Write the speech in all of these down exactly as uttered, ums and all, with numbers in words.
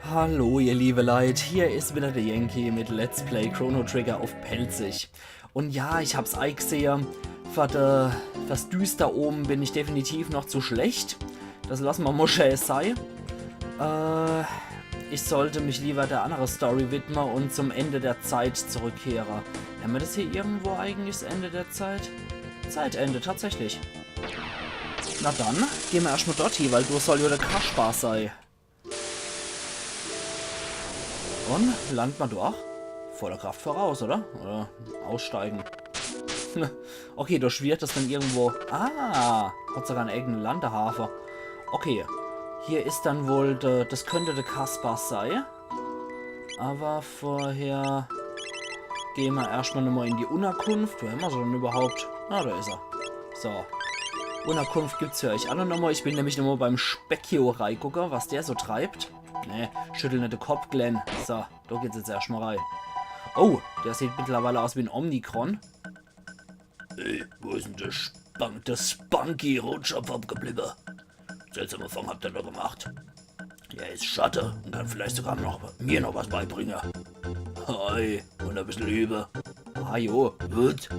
Hallo ihr liebe Leit, hier is wieder de Yankee mit Let's Play Chrono Trigger uff Pälzisch. Un ja, ich hab's eigesehe, für de, fürs Düster oben bin ich definitiv noch zu schlecht. Das lasse mer mol schee sei. Äh, ich sollt mich lieber der annere Story widme un zum Ende der Zeit zurückkehre. Hämmer das hier irgendwo eigentlich, das Ende der Zeit? Zeitende, tatsächlich. Na dann, gehn mer erscht mol dort hie, weil do soll jo de Kaspar sei. Un landt mer doch? Voller Kraft voraus, oder? Oder aussteigen. Okay, do schwirrt das dann irgendwo. Ah, hat sogar en eigene Landehafe. Okay, hier is dann wohl de, das könnt de Kaspar sei. Aber vorher gehn mer erscht mol nochmol in die Unnerkunft. Wo hämmer se dann überhaupt? Ah, do is er. So. Unnerkunft gibt's für euch aa nochmol. Ich will nämlich nochmol beim Specchio reigucke, was der so treibt. Nee, schüttel net de Kopp, Glenn. So, do geht's jetzt erscht mol rei. Oh, der sieht mittlerweile aus wie en Omnicron. Ey, wo is dann de Spunk-, de Spunky Rotschopf abgebliebe? Seltsame Erfahrung habt ihr da gemacht. Er is Schatte un kann vielleicht sogar noch, mir noch was beibringe. Hi, un e bissel übe. Ah jo, gut.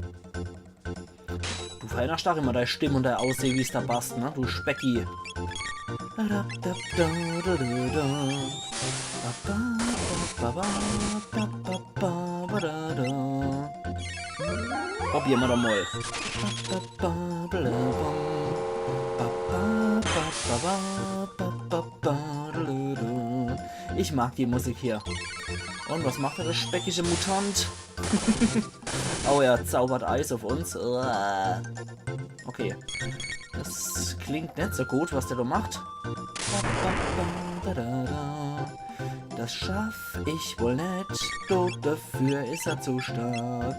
Du verännerst doch immer dei Stimm un dei Ausseh, wie's der passt, ne? Du Specki. Probiere mer doch mol. Ich mag die Musik hier. Un was macht der speckige Mutant? Oh, er zaubert Eis uff uns. Uah. Okay. Das klingt net so gut, was der do macht. Das schaff ich wohl net. Do, dafür is er zu stark.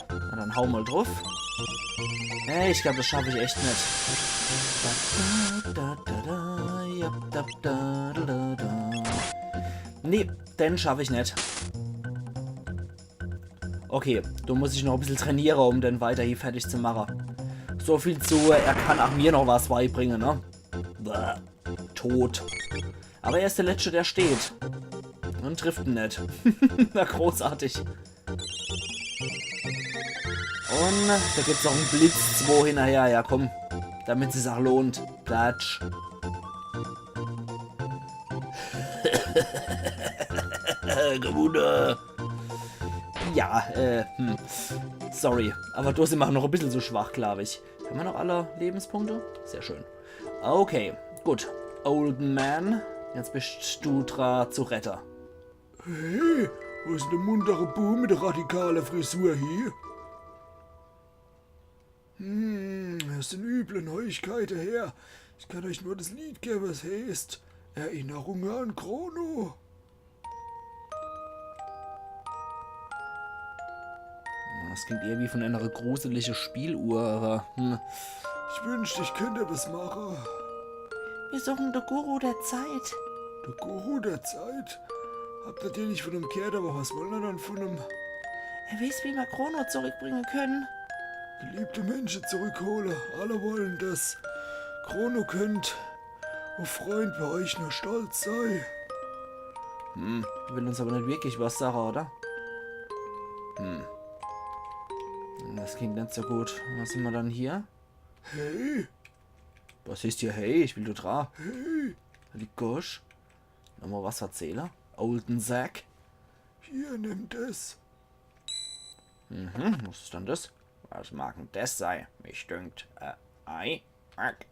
Na dann hau mol druff. Nee, ich glaab, das schaff ich echt net. Nee, den schaff ich net. Okay, do muss ich noch e bissel trainiere, um den weiterhin fertig zu mache. So viel zu, er kann aa mir noch was beibringe, ne? Bäh, tot. Aber er is der Letschte, der steht. Un trifft en net. Na, großartig. Un do gibt's noch en Blitz zwo hinnerher. Ja, komm. Damit sich's aa lohnt. Platsch. Gewunne. Ja, äh, hm. Sorry. Aber do sin mer noch e bissel zu schwach, glaab ich. Hämmer noch alle Lebenspunkte? Sehr schön. Okay, gut. Old Man, jetzt bist du dra zu rette. Hey, wo is dann de muntere Bu mit der radikale Frisur hie? Hm, es sin üble Neuigkeite, Herr. Ich kann euch nur das Lied gewwe, es heeßt Erinnerunge an Chrono. Das klingt eher wie von einer gruseligen Spieluhr, aber, hm. Ich wünschte, ich könnt das mache. Wir suchen den Guru der Zeit. Der Guru der Zeit? Habt ihr den nicht von dem gehört, aber was wollen wir dann von dem? Er weiß, wie wir Chrono zurückbringen können. Geliebte Menschen zurückhole, alle wollen das. Chrono könnt, o Freund, bei euch nur stolz sei. Hm, will uns aber net wirklich was sache, oder? Hm. Das klingt net so gut. Was hämmer dann hier? Hey, Was is hier? Hey, ich will do dra. Hey. Die Gosch. Nochmol was verzähle? Olden Sack. Hier, nimm das. Mhm, was is dann das? Was mag dann das sei? Mich dünkt, äh, ei, fuck.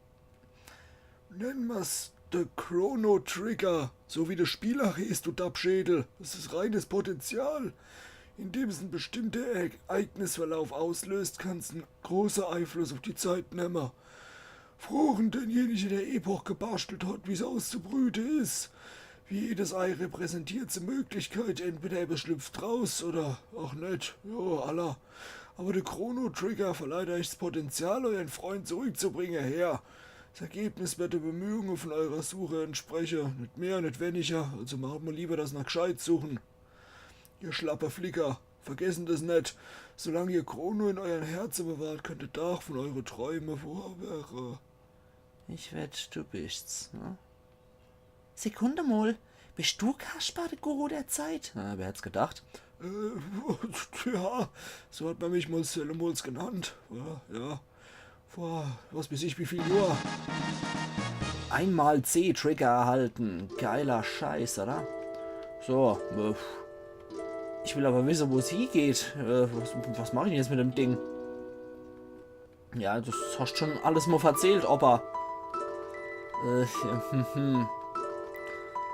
Nenn mer's de Chrono Trigger, so wie das Spiel aa heeßt, du Dappschädel. Das is reines Potenzial. Indem es ein bestimmtes Ereignisverlauf auslöst, kann's en große Einfluss auf die Zeit nemme. Frogen denjenigen, der Epoch gebastelt hat, wie's auszubrüte is. Wie jedes Ei repräsentiert se Möglichkeit, entweder er schlüpft raus oder aa net. Jo, alla. Aber de Chrono Trigger verleiht euch 's Potenzial, euren Freund zurückzubringen, her. 's Ergebnis wird de Bemühungen von eurer Suche entsprechen. Net mehr, net weniger. Also macht mer lieber, dass ner gscheit suchen. Ihr schlappe Flicker, vergessen des net. Solang ihr Chrono in euren Herzen bewahrt, könnt de Tag von eure Träume wohr werre. Ich wett, du bist's, ne? Sekunde mol. Bist du Kaspar, de Guru der Zeit? Na, wer hätt's gedacht? Äh, ja, so hat man mich mol sellemols genannt. Ja, ja. Vor was weiß ich wie viel Johr. Einmal C-Trigger erhalten. Geiler Scheiß, oder? So, äh, ich will aber wissen, wo es hingeht. Äh, was, was mach ich denn jetzt mit dem Ding? Ja, das hast schon alles mal verzählt, Opa. Äh, hm, hm.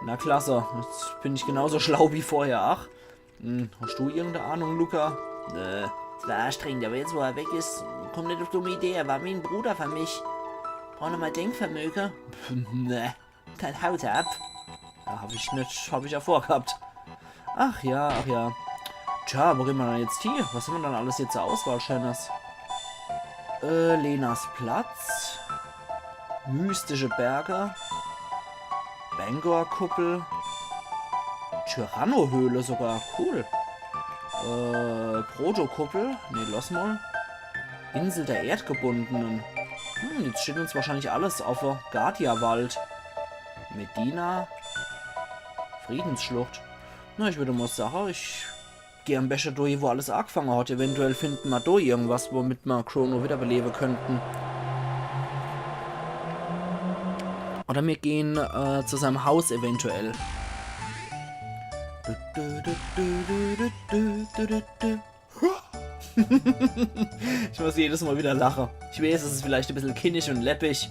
Na klasse, jetzt bin ich genauso schlau wie vorher. Ach, hm, hast du irgendeine Ahnung, Luca? Äh, es war anstrengend, aber jetzt, wo er weg ist, komm net auf dumme Idee. Er war wie ein Bruder für mich. Brauch noch mal Denkvermöge. Pff, ne, dann haut er ab. Ja, hab ich net, hab ich ja vorgehabt. Ach ja, ach ja. Tja, wo gehen wir dann jetzt hier? Was haben wir dann alles hier zur Auswahl, Schönes? Äh, Lenas Platz. Mystische Berge. Bangor-Kuppel. Tyranno-Höhle sogar. Cool. Äh, Protokuppel. Nee, lass mal. Insel der Erdgebundenen. Hm, jetzt steht uns wahrscheinlich alles offen. Guardia-Wald. Medina. Friedensschlucht. Na, ich würde mal sagen, ich geh am besten durch, wo alles angefangen hat. Eventuell finden wir da irgendwas, womit wir Chrono wiederbeleben könnten. Oder wir gehen, äh, zu seinem Haus eventuell. Ich muss jedes Mal wieder lachen. Ich weiß, es ist vielleicht ein bisschen kindisch und läppisch.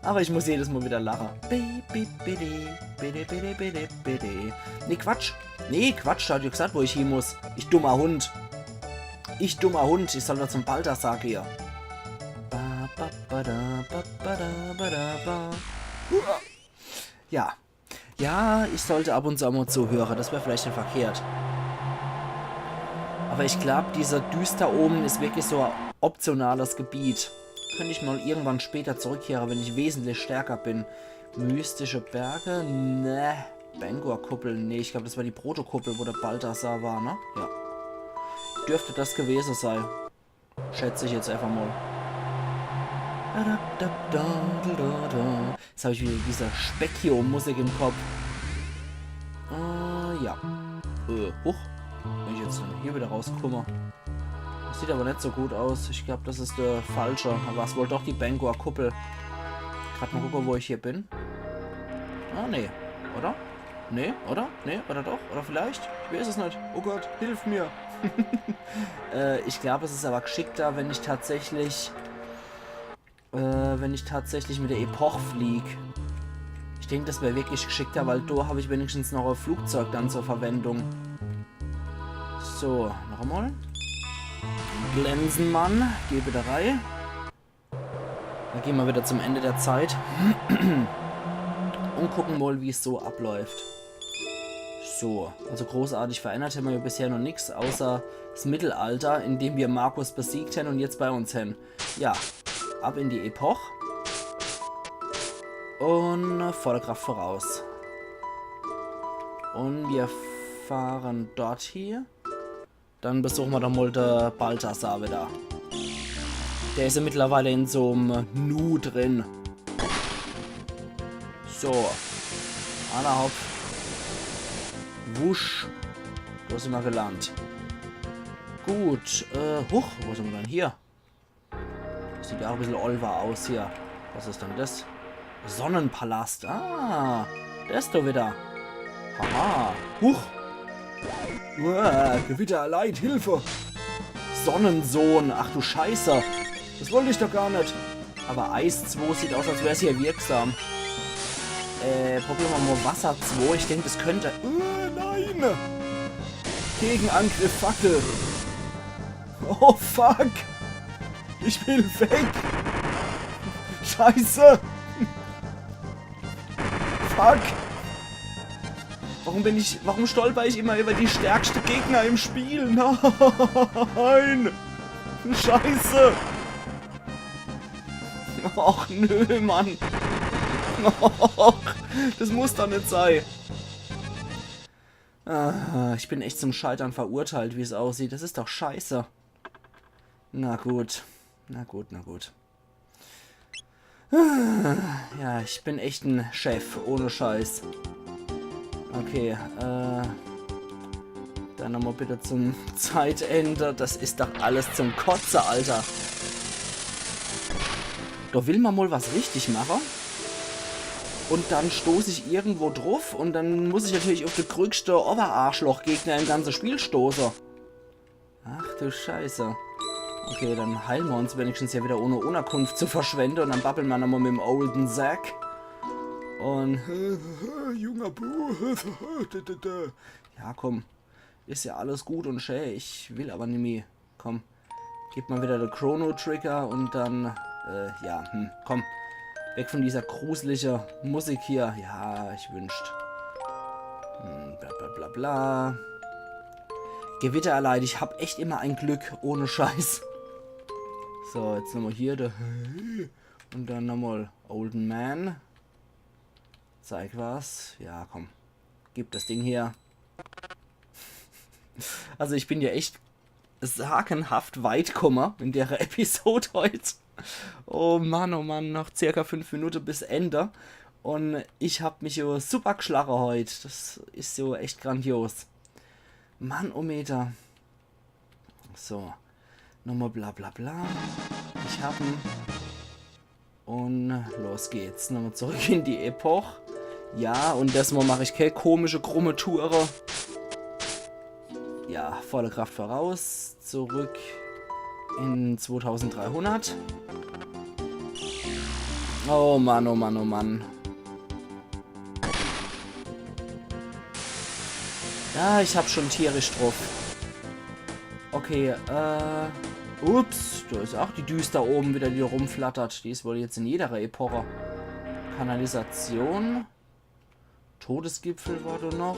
Aber ich muss jedes Mal wieder lachen. Bi, bi, bidi, bidi, bidi, bidi, bidi. Nee, Quatsch. Nee, Quatsch, da hat ja gesagt, wo ich hin muss. Ich dummer Hund. Ich dummer Hund. Ich soll da zum Balthasar gehen. Ba, ba, ba, da, ba, ba, da, ba, da, ba. Ja. Ja, ich sollte ab und zu auch mal zuhören. Das wäre vielleicht nicht verkehrt. Aber ich glaub, dieser Düsteromen ist wirklich so ein optionales Gebiet. Könnte ich mal irgendwann später zurückkehren, wenn ich wesentlich stärker bin. Mystische Berge? Ne. Bangor-Kuppel? Nee, ich glaub, das war die Protokuppel, wo der Balthasar war, ne? Ja. Dürfte das gewesen sein. Schätze ich jetzt einfach mal. Jetzt habe ich wieder diese Specchio-Musik im Kopf. Äh, ja. Äh, huch. Wenn ich jetzt hier wieder rauskomme. Das sieht aber nicht so gut aus. Ich glaube, das ist der falsche. War es wohl doch die Bangor-Kuppel? Gerade mal gucken, wo ich hier bin. Ah, nee. Oder? Nee, oder? Nee, oder doch? Oder vielleicht? Ich weiß es nicht. Oh Gott, hilf mir. Äh, ich glaube, es ist aber geschickter, wenn ich tatsächlich, äh, wenn ich tatsächlich mit der Epoch flieg. Ich denke, das wäre wirklich geschickter, weil da habe ich wenigstens noch ein Flugzeug dann zur Verwendung. So, noch einmal. Glensenmann, geh bitte rein. Dann gehen wir wieder zum Ende der Zeit. Und gucken mal, wie es so abläuft. So, also großartig verändert haben wir ja bisher noch nichts, außer das Mittelalter, in dem wir Markus besiegt haben und jetzt bei uns haben. Ja, ab in die Epoch. Und volle Kraft voraus. Und wir fahren dort hier. Dann besuchen wir doch mal den Balthasar wieder. Der ist ja mittlerweile in so einem Nu drin. So. Alla hopp. Wusch. Da sind wir gelandet. Gut. Äh, huch, wo sind wir denn hier? Sieht ja auch ein bisschen olver aus hier. Was ist denn das? Sonnenpalast. Ah, der ist doch wieder. Haha. Huch. Uah, Gewitter, Leid, Hilfe. Sonnensohn. Ach du Scheiße. Das wollte ich doch gar nicht. Aber Eis zwei sieht aus, als wäre es hier wirksam. Äh, probieren wir mal Wasser zwei. Ich denke, das könnte... Äh, nein. Gegenangriff, Fackel. Oh, fuck. Ich will weg. Scheiße. Fuck. Warum bin ich, warum stolper ich immer über die stärkste Gegner im Spiel? Nein. Scheiße. Och, nö, Mann. Och, das muss doch nicht sein. Ah, ich bin echt zum Scheitern verurteilt, wie es aussieht. Das ist doch scheiße. Na gut. Na gut, na gut. Ah, ja, ich bin echt ein Chef, ohne Scheiß. Okay, äh. Dann nochmal bitte zum Zeitende. Das is doch alles zum Kotze, Alter. Do will ma mal was richtig mache. Und dann stoß ich irgendwo druff und dann muss ich natürlich uff de größte Oberarschloch-Gegner im ganze Spiel stoße. Ach du Scheiße. Okay, dann heile ma uns wenigstens ja wieder, ohne Unnerkunft zu verschwende. Und dann babbel ma nochmal mit dem olden Sack. Und junger Bu. Ja, komm. Is ja alles gut und schä. Ich will aber nimmi. Komm. Gib mal wieder de Chrono Trigger und dann, äh, ja, hm, komm. Weg von dieser gruselige Musik hier. Ja, ich wünscht. Hm, bla bla bla bla. Gewitter allein, ich hab echt immer ein Glück, ohne Scheiß. So, jetzt nochmal hier de. Und dann nochmal Olden Man. Zeig was. Ja, komm. Gib das Ding her. Also ich bin ja echt sagenhaft weit kumme in der Episode heut. Oh Mann, oh Mann, noch circa fünf Minute bis Ende. Und ich hab mich jo super gschlache heut. Das is jo echt grandios. Mann, oh Meter. So. Nochmal bla bla bla. Ich hab en. Und los geht's. Nochmal zurück in die Epoch. Ja, und desmal mach ich kä komische, krumme Toure. Ja, volle Kraft voraus. Zurück in zweitausenddreihundert. Oh Mann, oh Mann, oh Mann. Ja, ich hab schon tierisch druff. Okay, äh. Ups, do is auch die Düster oben wieder, die rumflattert. Die is wohl jetzt in jeder Epoche. Kanalisation. Todesgipfel war do noch.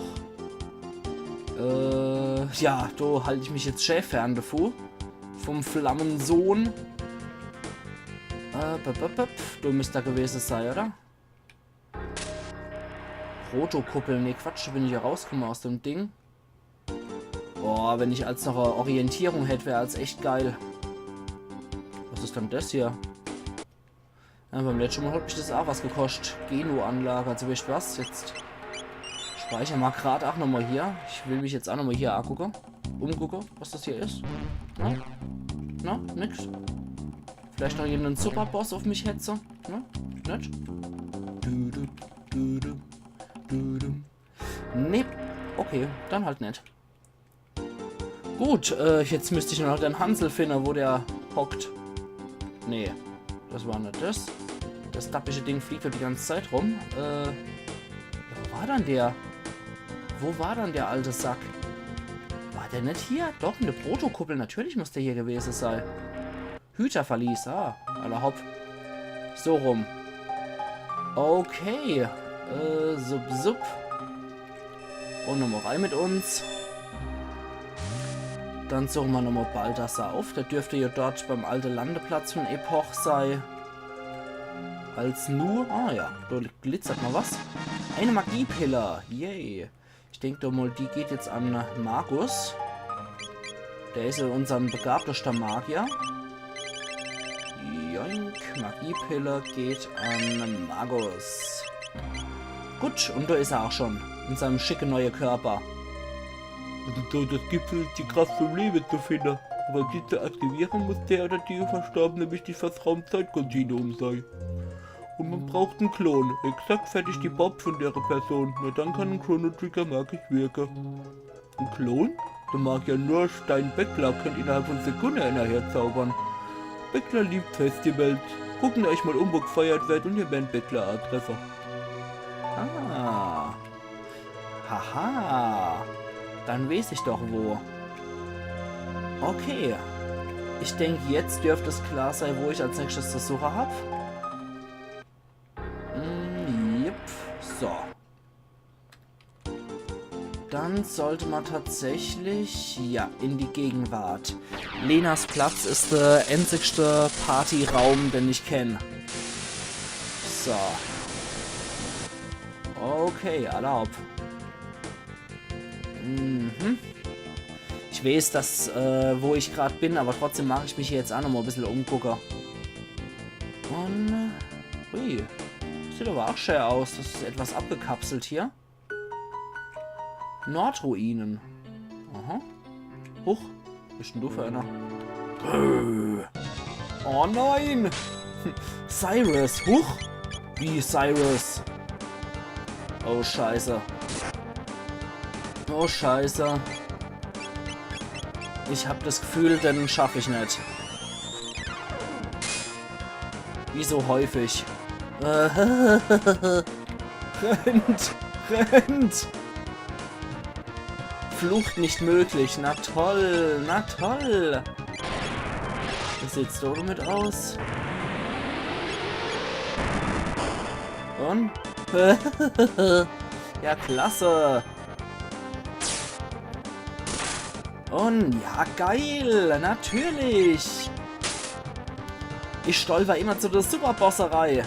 Äh, ja, do halt ich mich jetzt schä fern davor. Vom Flammensohn. Äh, böp, böp, böp. Do müsst er gewese sei, oder? Protokuppel, nee, Quatsch, do bin ich ja rauskumme aus dem Ding. Boah, wenn ich als noch e Orientierung hätt, wär als echt geil. Was is dann das hier? Ja, beim letzte Mal hat mich das auch was gekoscht. Geno-Anlage, also wisst was, jetzt speicher ma grad auch nochmal hier. Ich will mich jetzt auch nochmal hier angucke. Umgucke, was das hier is. Na? Na? Nix. Vielleicht noch irgendein Superboss auf mich hetze. Ne? Net? Du, du, du, du, du, du. Nee. Okay, dann halt net. Gut, äh, jetzt müsst ich nur noch den Hansel finde, wo der hockt. Nee, das war net das. Das dappische Ding fliegt doch die ganze Zeit rum. Äh, ja, wo war dann der? Wo war dann der alte Sack? War der net hier? Doch, in der Protokuppel. Natürlich muss der hier gewese sei. Hüterverlies, ah, alla hopp. So rum. Okay, äh, sub, sub. Und nochmal rein mit uns. Dann suche ma nochmal Balthasar auf. Der dürfte ja dort beim alte Landeplatz von Epoch sei. Als nu, ah ja, do glitzert noch was. Eine Magiepille, yay. Ich denk doch mal, die geht jetzt an Magus. Der is ja unser begabtester Magier. Joink, Magiepille geht an Magus. Gut, und do is er auch schon. In seinem schicke neue Körper. Also do, das gibt es, die Kraft zum Leben zu finden. Aber die zu aktivieren, muss der oder die Verstorbene wichtig fürs Raum-Zeit-Kontinuum sei. Und man braucht en Klon. Exakt fertig die Bob von dere Person. Nur dann kann en Chrono Trigger magisch wirke. En Klon? Der Magier Nurstein Beckler könnt innerhalb von Sekunde einer herzaubern. Beckler liebt Festivals. Gucken euch mal um, wo gefeiert wird, und ihr werdet Beckler antreffe. Ah. Haha. Dann weeß ich doch wo. Okay. Ich denk, jetzt dürft es klar sei, wo ich als nächstes zu suche hab. Mm, yep. So. Dann sollte ma tatsächlich, ja, in die Gegenwart. Lenas Platz is der einzigste Partyraum, den ich kenn. So. Okay, alla hopp. Mhm. Ich weeß, dass, äh, wo ich grad bin, aber trotzdem mag ich mich hier jetzt auch noch mal e bissel umgucke. Und, ui, sieht aber auch schön aus. Das is etwas abgekapselt hier. Nordruinen. Aha. Huch. Was bist denn du für einer? Oh nein! Cyrus, huch! Wie Cyrus? Oh Scheiße. Oh Scheiße. Ich hab das Gefühl, den schaff ich net. Wie so häufig. Äh, rennt! Rennt! Flucht nicht möglich. Na toll, na toll. Wie sieht's do damit aus? Und? Ja, klasse. Und ja, geil, natürlich. Ich stolper immer zu de Superbosse rei.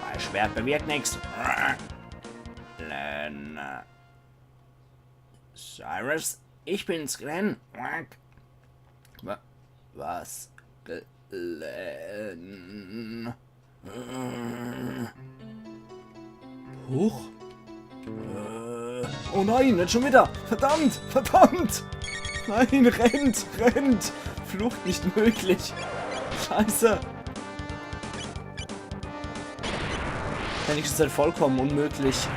Mein Schwert bewirkt nix. Glenn. Cyrus, ich bin's, Glenn. Wa- Was? Glenn. Huch. Äh, oh nein, net schon wieder. Verdammt, verdammt. Nein, rennt, rennt. Flucht nicht möglich. Scheiße. Wenigstens halt vollkommen unmöglich.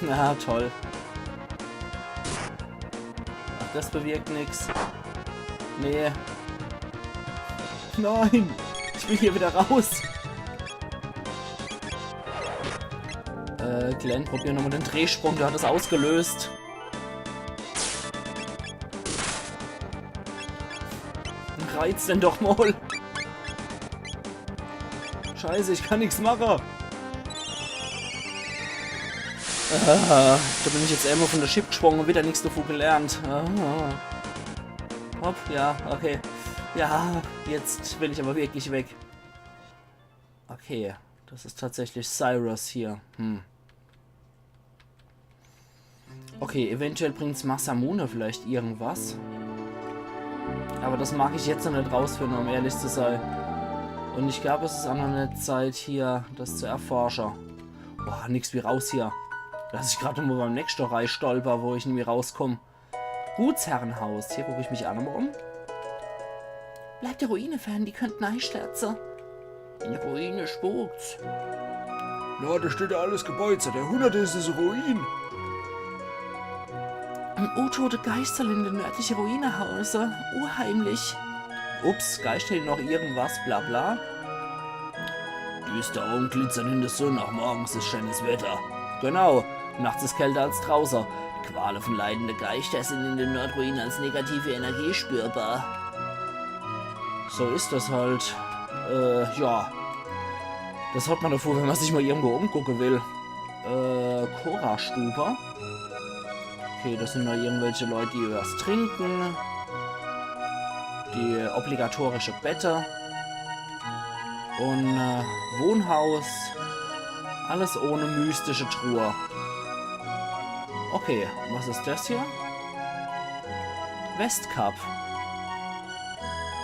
Na, toll. Ach, das bewirkt nix. Nee. Nein! Ich will hier wieder raus! Äh, Glenn, probier nochmal den Drehsprung, der hat das ausgelöst. Reiz den doch mal! Scheiße, ich kann nix mache! Ah, da bin ich jetzt immer von der Schipp gesprungen und wieder nix davon gelernt. Ah. Hopp, ja, okay. Ja, jetzt will ich aber wirklich weg. Okay, das ist tatsächlich Cyrus hier. Hm. Okay, eventuell bringt's Masamune vielleicht irgendwas. Aber das mag ich jetzt noch net rausfinde, um ehrlich zu sei. Und ich glaub, es ist auch noch net Zeit hier, das zu erforsche. Boah, nix wie raus hier. Dass ich grad mal beim nächsten Rei stolper, wo ich nimmi rauskomm. Gutsherrenhaus. Hier guck ich mich auch nochmal um. Bleibt der Ruine fern, die könnten eischlärze. In der Ruine spukt's. Na, da steht ja alles Gebäude. Der hundert is es Ruin. Ein untote Geist soll in der nördliche Ruine hause. Unheimlich. Ups, Geist hätte noch irgendwas, bla bla. Düster und glitzert in der Sonne, auch morgens ist schönes Wetter. Genau, nachts ist kälter als draußen. Die Quale von leidende Geister sind in den Nordruinen als negative Energie spürbar. So ist das halt. Äh, ja. Das hat man davor, wenn man sich mal irgendwo umgucken will. Äh, Korra-Stube. Okay, das sind noch irgendwelche Leute, die was trinken. Die obligatorische Bette. Und äh, Wohnhaus. Alles ohne mystische Truhe. Okay, was ist das hier? Westkap.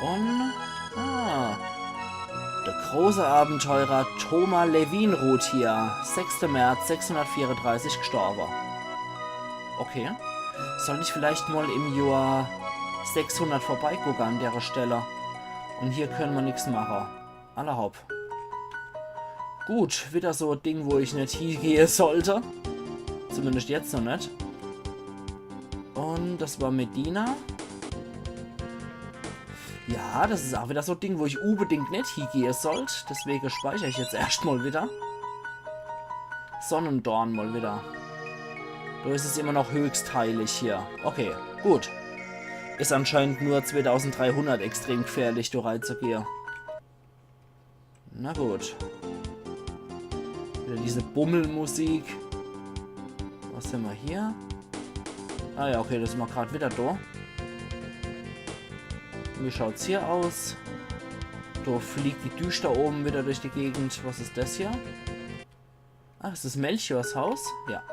Und... Ah. Der große Abenteurer Thoma Levin ruht hier. Sechster März sechshundertvierunddreißig gestorben. Okay. Soll ich vielleicht mal im Jahr sechshundert vorbeigucken an der Stelle? Und hier können wir nix machen. Alla hopp. Gut, wieder so ein Ding, wo ich net hiegehe sollte. Zumindest jetzt noch net. Und das war Medina. Ja, das ist auch wieder so ein Ding, wo ich unbedingt net hiegehe sollt. Deswegen speichere ich jetzt erscht mal wieder. Sonnendorn mal wieder. Da ist es immer noch höchst heilig hier. Okay, gut. Ist anscheinend nur zweitausenddreihundert extrem gefährlich, da reinzugehen. Na gut. Wieder diese Bummelmusik. Was haben wir hier? Ah ja, okay, das ist mal grad wieder da. Wie schaut's hier aus? Da fliegt die Düster oben wieder durch die Gegend. Was ist das hier? Ah, ist das Melchiors Haus? Ja.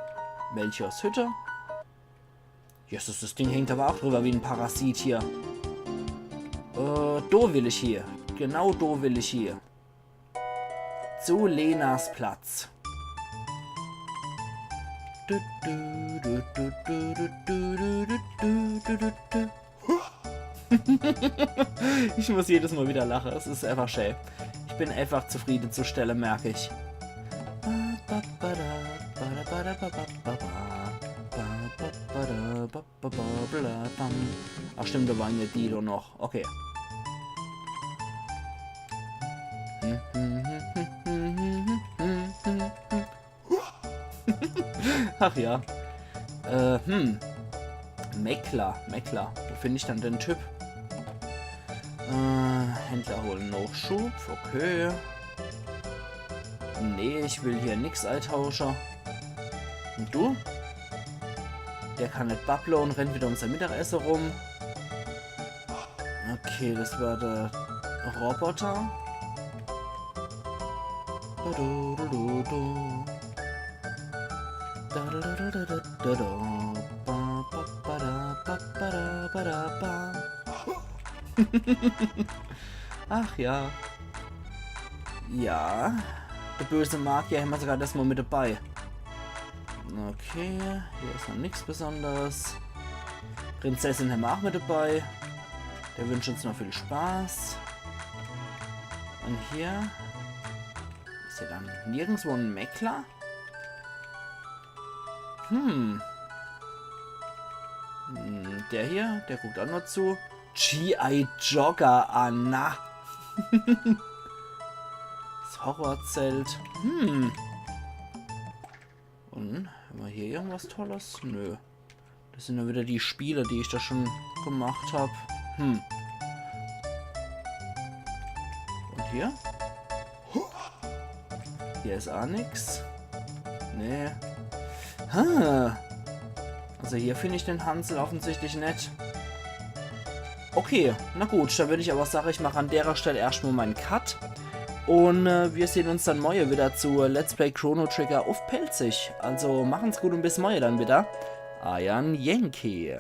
Melchiors Hütte. Jesus, das Ding hängt aber auch drüber wie ein Parasit hier. Äh, do will ich hier. Genau do will ich hier. Zu Lenas Platz. Ich muss jedes Mal wieder lachen. Es ist einfach schön. Ich bin einfach zufriedenzustellen, merke ich. Ach stimmt, da waren ja die doch noch. Okay. Ach ja. Äh, hm. Meckler, Meckler. Wo finde ich dann den Typ? Äh, Händler holen Nachschub. Okay. Nee, ich will hier nix eitausche. Und du? Der kann net babble und rennt wieder um sein Mittagessen rum. Okay, das war der Roboter. Ba-du-du-du-du. Da-da-da-da-da-da-da. Ba-ba-ba-da-ba-ba-da-ba-da-ba. Ach ja. Ja. Der böse Magier hämmer sogar das mal mit dabei. Okay, hier ist noch nichts Besonderes. Prinzessin hämmer auch mit dabei. Der wünscht uns noch viel Spaß. Und hier ist ja dann nirgendwo ein Meckler. Hm. Hm, der hier, der guckt auch nur zu. G I Jogger, ah na. Das Horrorzelt. Hm. Und haben wir hier irgendwas Tolles? Nö. Das sind ja wieder die Spiele, die ich da schon gemacht hab. Hm. Und hier? Hier ist auch nix. Nee. Ha. Also hier finde ich den Hansel offensichtlich net. Okay, na gut, dann würde ich aber sagen, ich mache an derer Stelle erstmal meinen Cut. Und äh, wir sehen uns dann morgen wieder zu Let's Play Chrono Trigger auf Pälzisch. Also machen's gut und bis morgen dann wieder. Eier Yankee.